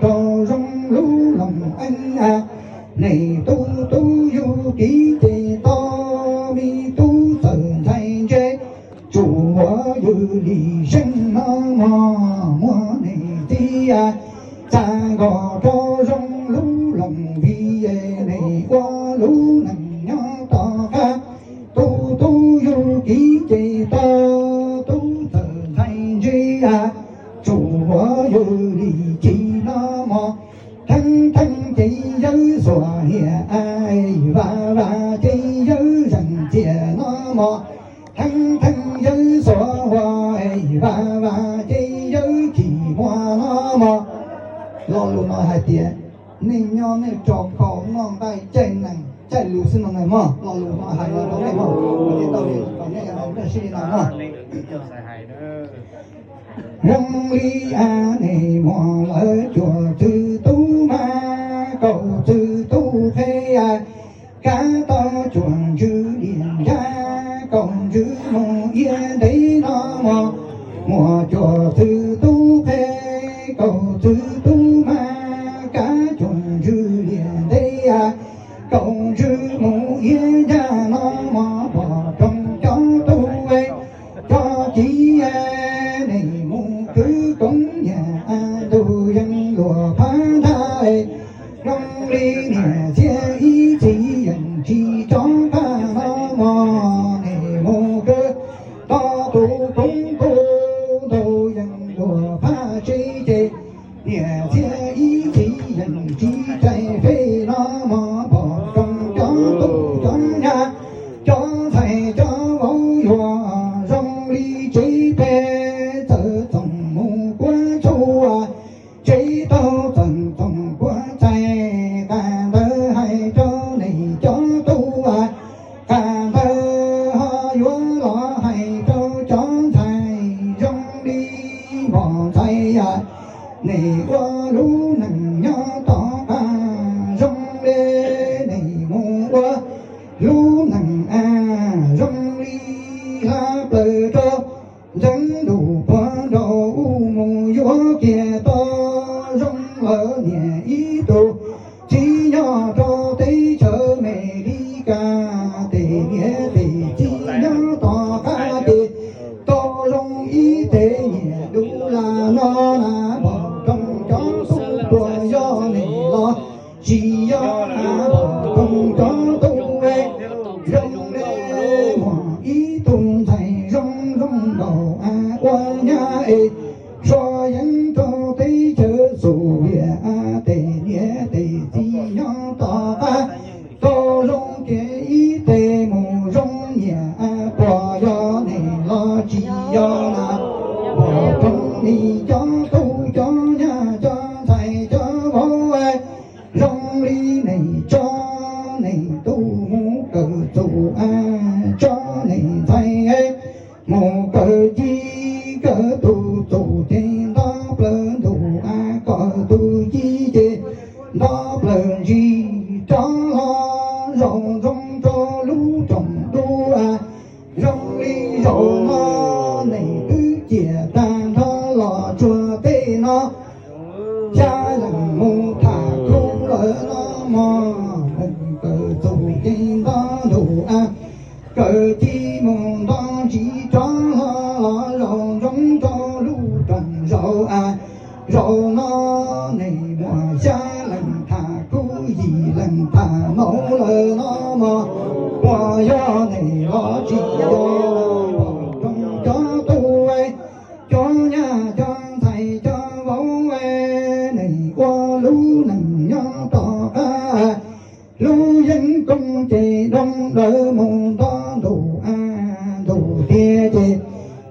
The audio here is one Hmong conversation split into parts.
rau zoo lub loos eeb a, nej tub tub yug kiv ces tau, me tub txawm ntxhais ntse, tsum ua yws li seej no mog, muab nej txiv a, txav nkaus rau zoo lub loos vim nej ua lub neej nyob tom qab, tub tub yug kiv ces tau, tub txawm ntxhais ntse a, tsum ua yws li ci no mog, theeb theeb ces yawg xuas hiam a, vam vam ces yawg zeem txias no mog, theeb theeb yawg xuas huam, vam vam ces yawg chim muag no mog. Lo lus no hais tias nej nyob nej tso khau noj nqaij caij nees caij lus xwb no na mog. Lo lus no hais los rau nej mog, nej tau li kom nej sib li no mog. Zoo li a, nej muab lawv cuam txwv tub mas kaum txwv tub qhe a, kab tau cuam ntsws liam ncaj kaum ntsws mus iab ntev no mog, muab cuam txwv tub qhe kaum txwv tub mas kab cuam ntsws liam ntev a, kaum ntsws mus iab ncaj no mog, pom roog cov tub cov ci, nej mus khwv koob nyiam tus yeej luag phab ntag. Zoo li niam txiv ib txhis yeej tsis tso qab no mog, nej mus khwv tau tus koob tus ntau yeej luag phab tsev ces, niam txiv ib txhis yeej tsis txais fej no mog, pom roog cov tub cov nyab cov ntxhais cov vauv yuav zoo li tsev pem txawm txoom mus kuab txhua, tsev tau txawm txoom kuab txhais, qas ntawd hais rau nej cov tub a, qas ntawd ho yuav los hais rau cov ntxhais zoo li npog ntxhais a, nej ua lub neej nyob tom qab zoo li nej mus ua lub neej a, zoo li hla plaws rau ntxeev ntuj puag nraud mus yuav kiag tau, zoo lawm niam ib tug txiv nyob rau teb chaws Amelikas, tej niam tej txiv nyob tom qab ces tau zoo ib teg nyiam dub las no na, pom roog cov tub puas yog nej los tsis yog na, pom roog cov tub zoo li muaj ib tug ntxhais zoo zoo nkaus a ua nyab es, suav yeeb rau teb chaws Xus Vias a, tej niam tej txiv nyob tom qab tau zoo kiag ib teg mus zoo nyiam a, puas yog nej los tsis yog na, pom roog nej cov tub cov nyab cov ntxhais cov vauv, zoo li nej tso nej tub mus kawm txuj a, tso nej ntxhais mus kawm ci, kawm tus txuj ces nto plaws ntuj a, kawm tus ci ces nto plaws ntsis, rov los zaum ntxoov rau lub rooj dub a, zoo li zaum no nej twb ciaj tag nrho los tsuag tej no, xya leej mus tham khub lawm no mog, mus kawm txuj ces nto ntuj a, kawm ci mus nto ntsis, rov los zaum ntxoov rau lub rooj zaum a, zaum no nej muaj xya leej tham khub, yim leej tham mauj lawm no mog, puas yog nej los tsis yog, pom roog cov tub cov nyab cov ntxhais cov vauv, nej ua lub neej nyob tom qab, lub yeeb koob ces doo daws mus nto ntuj a, ntuj tiag ces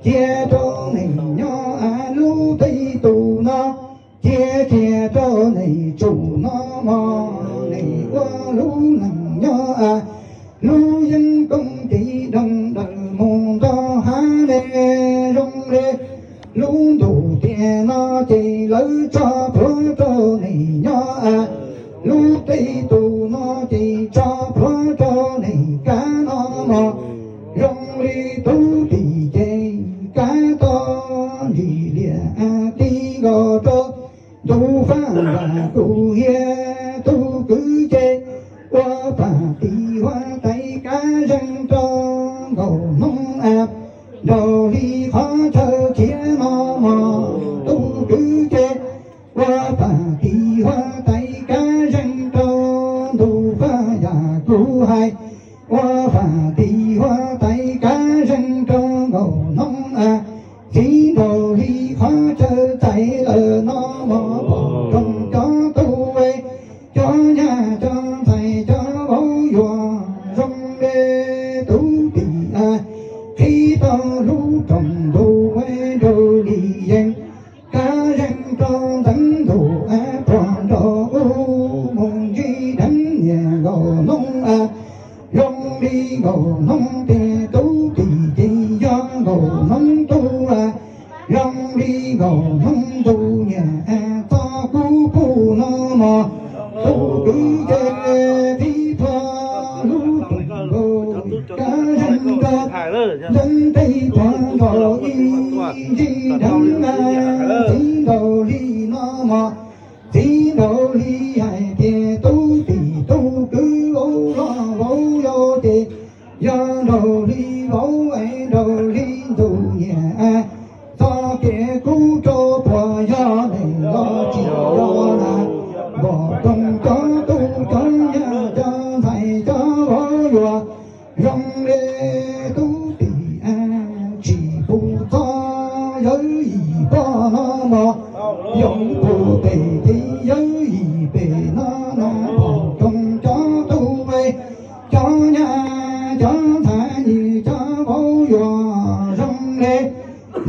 cia rau nej nyob a, lub teb tug no cia kiag rau nej tsum no mog, nej ua lub neej nyob a, lub yeeb koob ces doo daws mus nto hav ne, zoo li lub ntuj tiag no ces lawv tso plhuav rau nej nyob a, lub teb tug no ces tso plhuav rau nej kav no mog, zoo li tub tij ces kav tau ntsis liaj a, ti nkaus rau Kuv faj vam kuv hiab tub kwv ces ua fam tis huab tais kab zeeg rau nkauj hnub a, nraug li qhov chaw khiav no mog tub kwv ces ua fam tis huab tais kab zeeg rau ntuj faj yam kuv hais, ua fam tis huab tais kab zeeg rau nkauj hnub a, txiv nraug li qhov chaw txais lawm no mog pom roog cov tub cov nyab cov ntxhais cov vauv yuav zoo le tub tim a, qhib tau lub rooj ntuj nraug li yees, kab zeeg rau ntxeev ntuj a puag nraug ub mus ntsib dheev niam nkauj hnub a, zoo li nkauj hnub tiag tub tim ces yog nkauj hnub tub a, zoo li nkauj hnub ntuj niam a, txog kuv pum no mog tub kwv ces qhib plho lub rooj ntuj kab zeeg rau ntxeev ntuj puag nraug ib ntsib dheev a, txiv nraug li no mog, txiv nraug li hais tias tub tim tub kwv vauv los vauv yau ces yog nraug li vauv es nraug li ntuj niam a, txoj kev kub rau puas yog neeg los tsis yog na, npom roog cov tub cov nyab cov ntxhais cov vauv yuav zoo le tub tim a, tsis pum txog yawg yim poj no mog, yog pum tes ces yawg yim pem no na, npom roog cov tub cov nyab cov ntxhais cov vauv yuav zoo le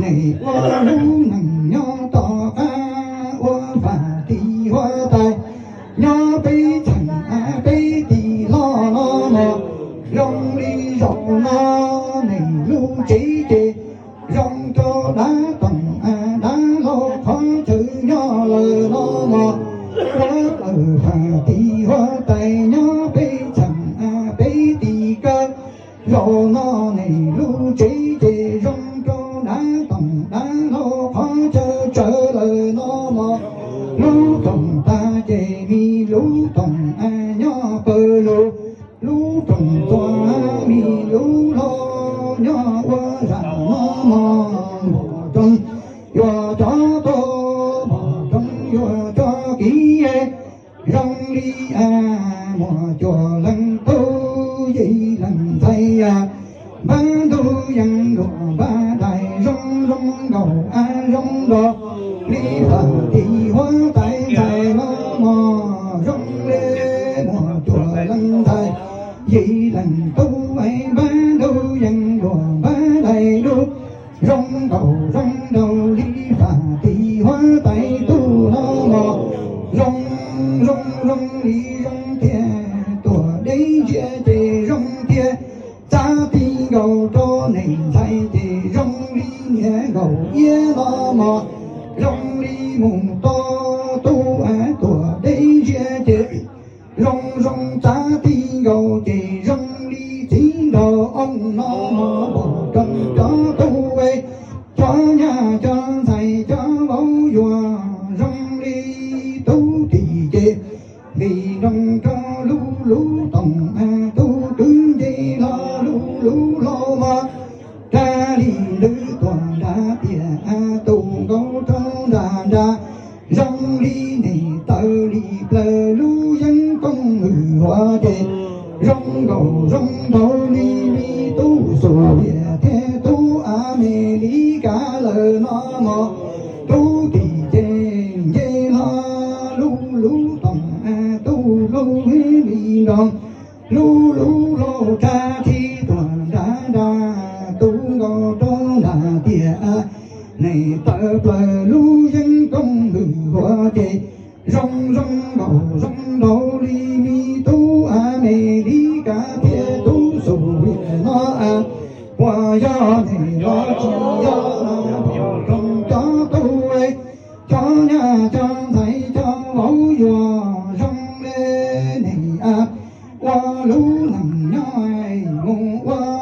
neeg ua lub neej nyob tom qab ua fam tis huab tais nyob peb txheem peb tis hlo no mog, zoo li zaum no neeg lub tsev ces zoo rau dab toom dab laug qhov chaw nyob lawm no mog, ua lawm fam tis huab tais nyob peb txheem peb tis kawg. Zaum no neeg lub tsev ces zoo rau dab toom dab laug qhov chaw tsawv lawm no mog, lub toom tag ces mi lub toom nyob pawg lug, lub toom tuag mi lub hlob nyob ua zam no mog, npom roog yuav cov tub, npom roog yuav cov kiv, zoo li muaj cuaj leeg tub yim leej ntxhais, npab ntug yeej luag npab dais zoo zoo nkaus a, zoo nkaus li fam tis huab tais ntxhais no mog, zoo li muaj cuaj leeg ntxhais yim leej tub, npab ntug yeej luag npab dais dub, zoo nkaus zoo nkaus li fam tis huab tais tub no mog, zoo zoo zoo li zoo tiag tuaj deb ntsia ces zoo tiag, txav ti nkaus rau neeg ntxhais ces zoo li niam nkaus iab no mog, zoo li mus tau tub tuaj deb ntsia ces zoo zoo txav ti nkaus ces zoo li txiv nraug oo no mog, npom roog cov tub cov nyab cov ntxhais cov vauv yuav zoo li tub tim ces nqis nroos rau lub lub toom tub kwv nce hlo lub lub hlau mog, rag li ntws tuaj nram tiaj tub nkaus rau nram nrad, zoo li nws tawm li plaws lub yeeb kooj hwj huam ces zoo nkaus zoo nraug li me tub Xus Vias thiab tub Amelikas lawm no mog, tub tim ces nce hlo lub lub toom tub lub li nroos, lub lub hlau rag rhib tuaj nram nrad tub nkaus rau nram tiaj, nws tawm plaws lub yeeb kooj hwj huam ces zoo zoo nkaus zoo nraug li me tub Amelikas thiab tub Xus Vias no a, puas yog nws los tsis yog